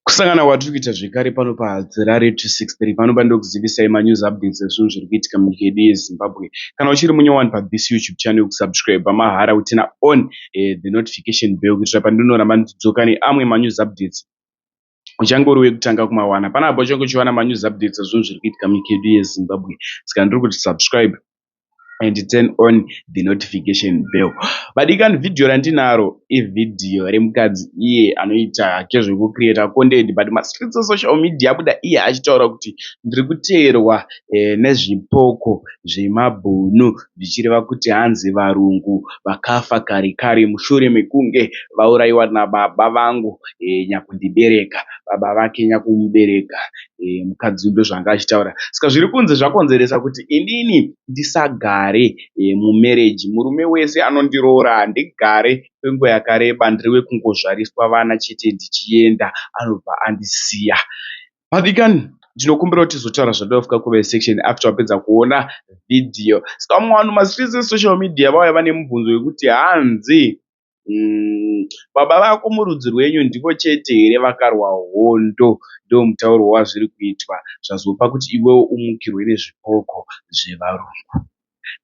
Kusangana kwatiri kuita zvekare pano paHadzirare 263 pano pandokuzivisai manews updates ezvinhu zviri kuitika munyika yedu yeZimbabwe. Kana uchiri munyowani pathis YouTube channel kusubscribe mahara kutina on eh, the notification bell kuitira pandinoramba ndichidzoka neamwe manews updates uchange uri wekutanga kumawana. Panapa uchange uchiwana manews updates ezvinhu zviri kuitika munyika yedu yeZimbabwe. Saka ndiri kuti subscribe and turn on the notification bell. Vadikani, vhidhiyo randinaro ivhidhiyo remukadzi iye anoita hake zvekucreata content but mastreets esocial media abuda iye achitaura kuti ndiri kuteerwa eh, nezvipoko zvemabhunu zvichireva kuti hanzi varungu vakafa kare kare mushure mekunge vaurayiwa nababa vangu eh, nyakundibereka baba vake nyakumubereka eh, mukadzi ndozvanga achitaura saka zviri kunzi zvakonzeresa kuti inini ndisagare e, mumereji murume wese anondiroora handigare kwenguva yakareba ndiri wekungozvariswa vana chete ndichienda anobva andisiya vadikani ndinokumbira kuti tizotaura zvatoda comment section after wapedza kuona vhidhiyo saka vamwe vanhu mastreets esocial media vauya vane mubvunzo wekuti hanzi Mm, baba vako murudzi rwenyu ndivo chete here vakarwa hondo? Ndomutauro wazviri kuitwa zvazopa kuti iwewo umukirwe nezvipoko zvevarungu.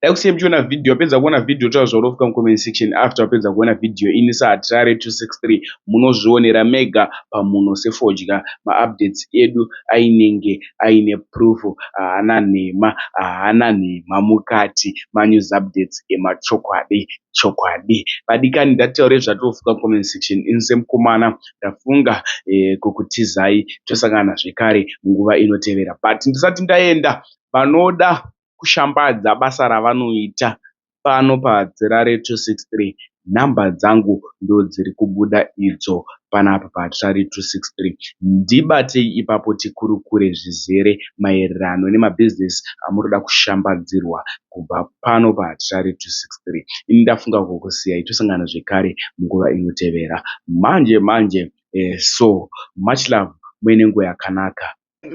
Dai kusiye muchiona vhidhiyo, wapedza kuona vhidhiyo taura zvaunofunga mucomment section after wapedza kuona vhidhiyo ini saHatirare 263 munozvionera mega pamhuno sefodya maupdates edu ainenge aine proof haana nhema haana nhema mukati manews updates emachokwadi Chokwadi vadikani ngatitaurei zvatinofunga comment section ini semukomana ndafunga eh, kukutizai tosangana zvekare munguva inotevera but ndisati ndaenda vanoda kushambadza basa ravanoita pano paHatirare 263 number dzangu ndodziri kubuda idzo panapa paHatirare 263 ndibatei ipapo tikurukure zvizere maererano nemabhizinesi amurikuda kushambadzirwa kubva pano paHatirare 263. Ini ndafunga kukusiyai tosangana zvekare munguva inotevera. Manje manje eh, so much love muine nguva yakanaka.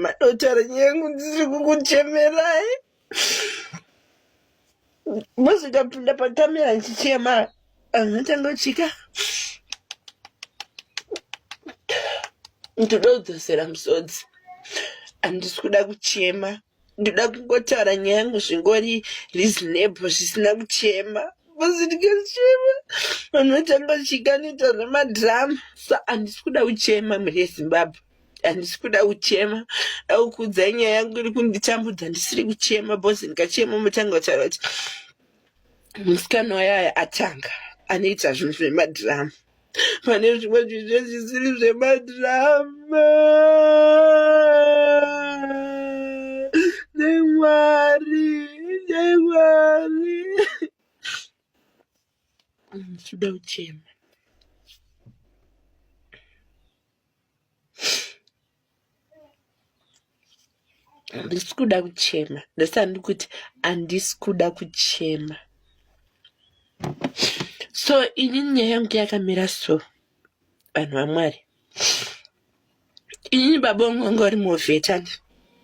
Madotara nyengu ndiri kukuchemerai. Mozotapinda pakamera ndichichema. Anotanga kuchika. Ndoda kudzosera musodzi. Handisi kuda kuchema. Ndoda kungotaura nyaya yangu zvingori reasonable zvisina kuchema. Bcause ndikachema vanhu vachanga vachikanita zvemadrama. So handisi kuda kuchema mhuri yeZimbabwe. Handisi kuda kuchema. Dakukuudzai nyaya yangu iri kunditambudza ndisiri kuchema bcause ndikachema motanga kutaura kuti musikana wayaya atanga anoita zvinhu zvemadhirama pane zvimwe zvinhu zvisiri zvemadhirama nemwari nemwari ndinoda kuchema Handisi kuda kuchema. Ndosaka ndiri kuti handisi kuda kuchema. So inini nyaya yangu yakamira so vanhu vaMwari. Inini baba vangu vanga vari movheti andi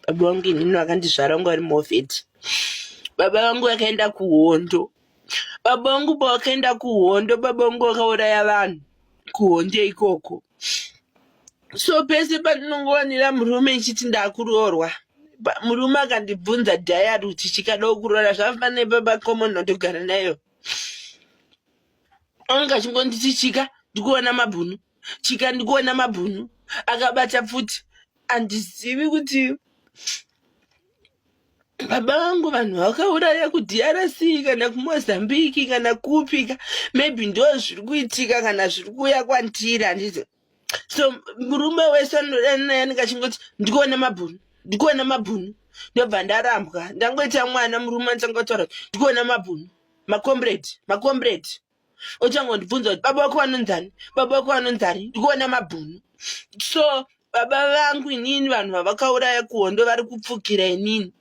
baba vangu inini vakandizvara vanga vari movheti. Baba vangu vakaenda kuhondo. Baba vangu pavakaenda kuhondo baba vangu vakauraya vanhu kuhondo ikoko. So pese pandinongowanira murume ichiti ndakuroorwa murume akandibvunza diary kuti chikada kuroora zvafanira baba common ndogara nayo anenge achingonditi chika ndikuona mabhunu chika ndikuona mabhunu akabata pfuti handizivi kuti baba vangu vanhu vakauraya kudrc kana kumozambique kana kupi ka maybe ndo zviri kuitika kana zviri kuuya kwandiri handiti so murume wese anodanana naye anenge achingoti ndikuona mabhunu ndikuona mabhunu ndobva ndarambwa ndangoita mwana murume anotanga kutaura kuti ndikuona mabhunu macomrade macomrade ochangondibvunza kuti baba vako vanonzani baba vako vanonzani ndikuona mabhunu so baba vangu inini vanhu vavakauraya kuhondo vari kupfukira inini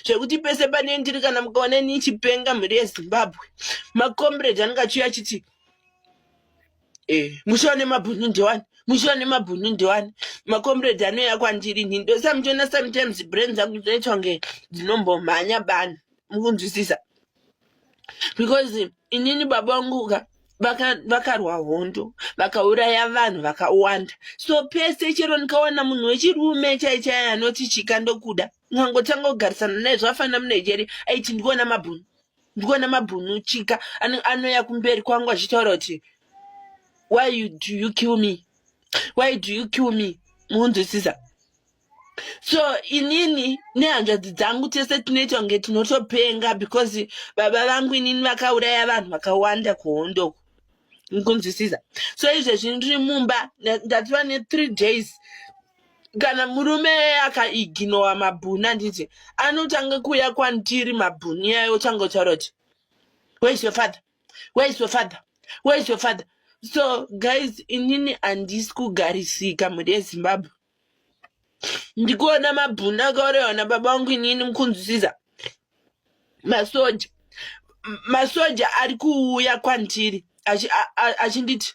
zvekuti pese pane ndiri kana mukaona ini chipenga mhuri yezimbabwe macomrade anenge achiuya achiti eh, mushe wane mabhunu ndewani mushe wane mabhunu ndewani macomrade anouya kwandiri inini ndosamuchiona sometimes brain dzangu dzinoitwa kunge dzinombomhanya bani mukunzwisisa because inini baba vangu ka Vakarwa hondo vakauraya vanhu vakawanda. So pese chero ndikawana munhu wechirume chai chai anoti chika ndokuda, ngangotanga kugarisana naye zvafanana muNigeria aiti ndikuona mabhunu, ndikuona mabhunu chika anoya kumberi kwangu achitaura kuti why you, do you kill me, why do you kill me, mukunzwisisa? So inini nehanzvadzi dzangu tese tinoita kunge tinotopenga because baba vangu inini vakauraya vanhu vakawanda kuhondoko, mukunzwisisa? So izvezvi ndiri mumba ndatova ne3 days. Kana murume akaiginowa mabhunu, handiti anotanga kuuya kwandiri mabhunu iyayo, otanga kutaura kuti where is your father, where is your father, where is your father? So guys, inini handisi kugarisika mhuri yeZimbabwe. Ndikuona mabhunu akaurayiwa nababa vangu inini, mukunzwisisa? Masoja ari kuuya kwandiri achinditi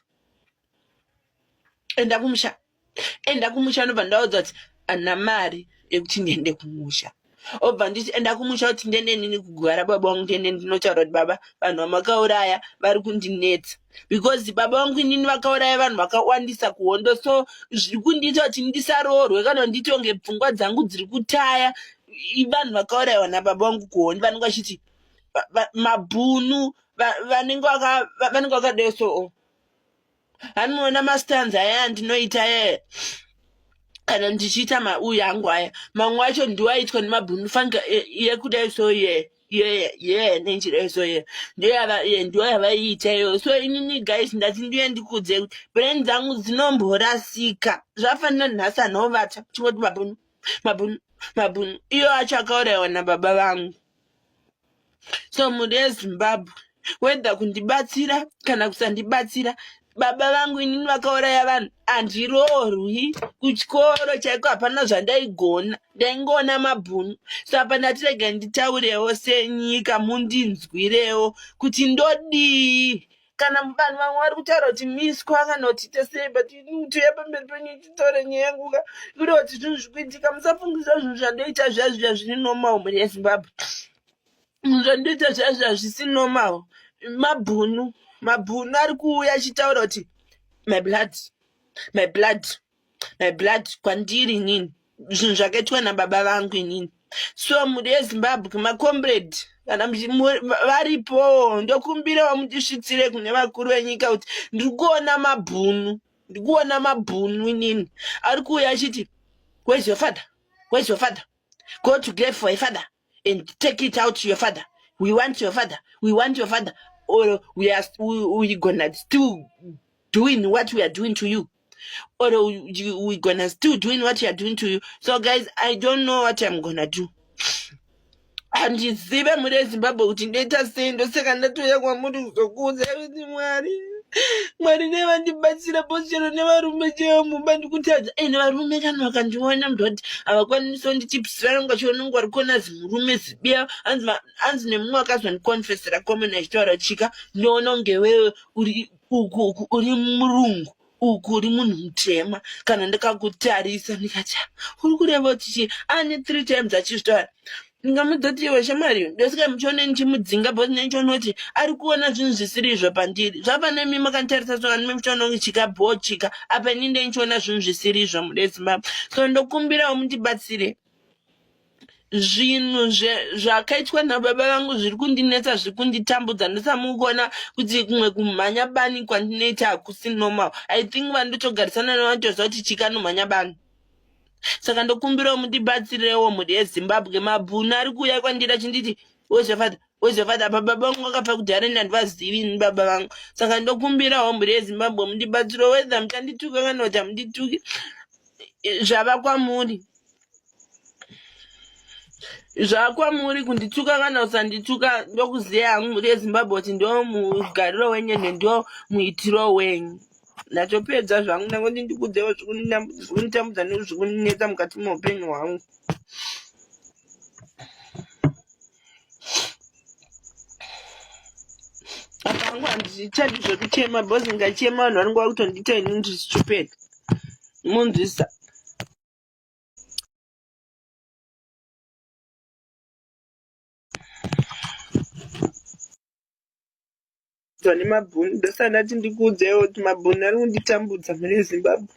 enda kumusha, enda kumusha. Ndobva ndaudza kuti handina mari yekuti ndiende kumusha. Obva nditi enda kumusha kuti ndiende nini kugara baba vangu, ndiende ndinotaura kuti baba, vanhu vamakauraya vari kundinetsa, because baba vangu inini vakauraya vanhu vakawandisa kuhondo. So zviri kundiita kuti ndisaroorwe kana nditonge pfungwa dzangu dziri kutaya vanhu vakaurayiwa nababa vangu kuhondo. Vanenge vachiti mabhunu vanenge vakadai. So anoona mastanza aya andinoita aya kana ndichiita mauyu angu aya, mamwe acho ndiwo aitwa nemabhunu fanga yekudai. So ye ye ye nenjira so ye ndiyo yavaiita iyoyo. So inini guys, ndati ndiye ndikudze kuti brain dzangu dzinomborasika. Zvafanira nhasi anovata chingoti mabhunu, mabhunu, mabhunu iyo acho akaurayiwa nababa vangu. So mhuri yeZimbabwe, whether kundibatsira kana kusandibatsira, baba vangu inini vakauraya vanhu. Handiroorwi, kuchikoro chaiko hapana zvandaigona, ndaingoona mabhunu. So apa ndati rega nditaurewo senyika, mundinzwirewo kuti ndodii. Kana vanhu vamwe vari kutaura kuti miswa kana kuti ite sei, but tuya pamberi penyu ichitaura nyaya yangu ka, kureva kuti zvinhu zviri kuitika. Musafungisa zvinhu zvandoita zviya zviya zviri normal, mhuri yeZimbabwe. Zvinhu zvandoita zviya zviya zvisi normal. Mabhunu ari kuuya achitaura kuti my blood, my blood, my blood kwandiri inini, zvinhu zvakaitwa nababa vangu inini. So mhuri yeZimbabwe, macomrade kana varipo, ndokumbirawo mundisvitsire kune vakuru venyika kuti ndiri kuona mabhunu, ndiri kuona mabhunu inini ari kuuya achiti where's your father, where's your father, go to grave for your father and take it out to your father, we want your father, we want your father, or we gonna still doing what we are doing to you, or we gonna still doing what we are doing to you. So guys, I don't know what I'm gonna do. Handizive mhuri yeZimbabwe kuti ndoita sei. Ndosaka ndatouya kwamuri kuzokuudza kuti Mwari, Mwari nevandibatsira pochero nevarume chaivo mumba ndikutadza. Ende varume kana vakandiona mudoti havakwanisi kundichipisa, vanenge vachiona kunge vari kuona zimurume zibiya. Hanzi nemumwe akazondikonfesera common achitaura, chika ndoona kunge wewe uri uku uku uri murungu, uku uri munhu mutema kana ndikakutarisa. Ndikati, "Ah, uri kureva kuti chii?" Ane three times achizvitaura. Ndingamudza kuti iwe shamwari, ndosaka muchiona ndichimudzinga because ndichiona kuti ari kuona zvinhu zvisiri izvo pandiri. Zvafana imi makanditarisa so anime muchiona kunge chika bho chika apa, ini ndichiona zvinhu zvisiri izvo mhuri yeZimbabwe. So ndokumbirawo mundibatsire. Zvinhu zvakaitwa nababa vangu zviri kundinetsa, zviri kunditambudza. Ndosamukuona kuti kumwe kumhanya bani kwandinoita hakusi normal. I think vandotogarisana navanotoziva kuti chika anomhanya bani. Saka ndokumbirawo mundibatsirewo mhuri yeZimbabwe. Mabhunu ari kuuya kwandiri achinditi where's your father, where's your father? Apa baba vangu vakafa kudhara, ini handivazivi ini baba vangu. Saka ndokumbirawo mhuri yeZimbabwe mundibatsirewo, whether muchandituka kana kuti hamundituki, zvava kwamuri, zvakwamuri kundituka kana kusandituka. Ndokuziva hangu mhuri yeZimbabwe kuti ndo mugariro wenyu ende ndo muitiro wenyu. Ndatopedza zvangu, ndangoti ndikudzewo zviri kunditambudza nezviri kundinetsa mukati meupenyu hwangu. Apa hangu handichadi zvekuchema because ndikachema vanhu vanenge vakutondiita ini ndiri stupid, munzwisa? Nemabhunu ndosaka ndati ndikuudzeiwo kuti mabhunu ari kunditambudza mune Zimbabwe.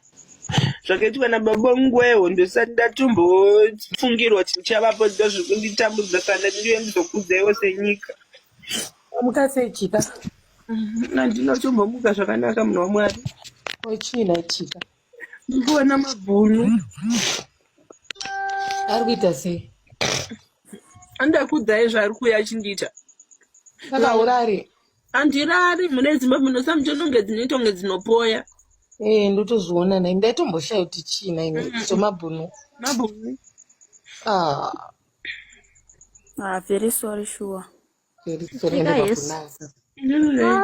Zvakaitwa nababa vangu nguva yehondo ndisati ndatombofungirwa kuti ndichavapo ndozviri kunditambudza saka ndati ndiuye ndizokuudzaiwo senyika. Wamuka sei Chika? Handina kutombomuka zvakanaka munhu waMwari. Ko chii nhai Chika? Ndikuona mabhunu. Ari kuita sei? Andakuudzai zvaari kuuya achindiita. Saka urari? Handirari mune Zimbabwe munosamutononge dzinoita kunge dzinopoya. Eh, ndotozviona nhai. Ndaitomboshaya kuti chii nhai zvemabhunu. Mabhunu. Ah, Ah, very sorry sure. Very sorry Chika ende yes. mabhunu asa. Ndizvo.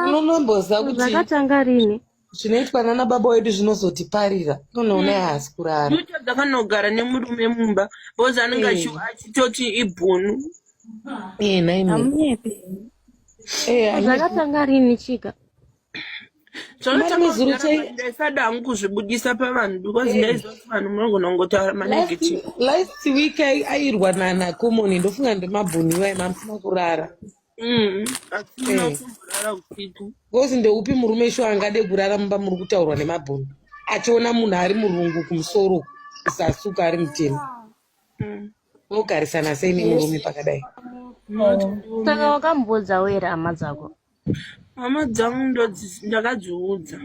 Unonomboziva kuti Zvakatanga rini? Zvinoitwa nana baba wedu zvinozotiparira. Unoona haasi kurara. Ndotadza kanogara nemurume mumba because anenge achitoti ibhunu. Eh, nhai me. Hamunyepi. Eh, hanyepi. Zvakatanga rini Chika? Zvakatanga Mari muzuru kudhara, but ndaisada hangu kuzvibudisa pavanhu because ndaiziva kuti vanhu munogona kungotaura manegative. Last week airwa naCommon, ndofunga ndemabhunu iwayo mamusina kurara. Asina kumborara usiku. Because ndeupi murume sho angade kurara mumba muri kutaurwa nemabhunu achiona munhu ari murungu kumusoro kusasuka ari mutema? Unogarisana sei nemurume pakadai? Saka wakambodzawo here hama dzako? Hama dzangu ndakadziudza.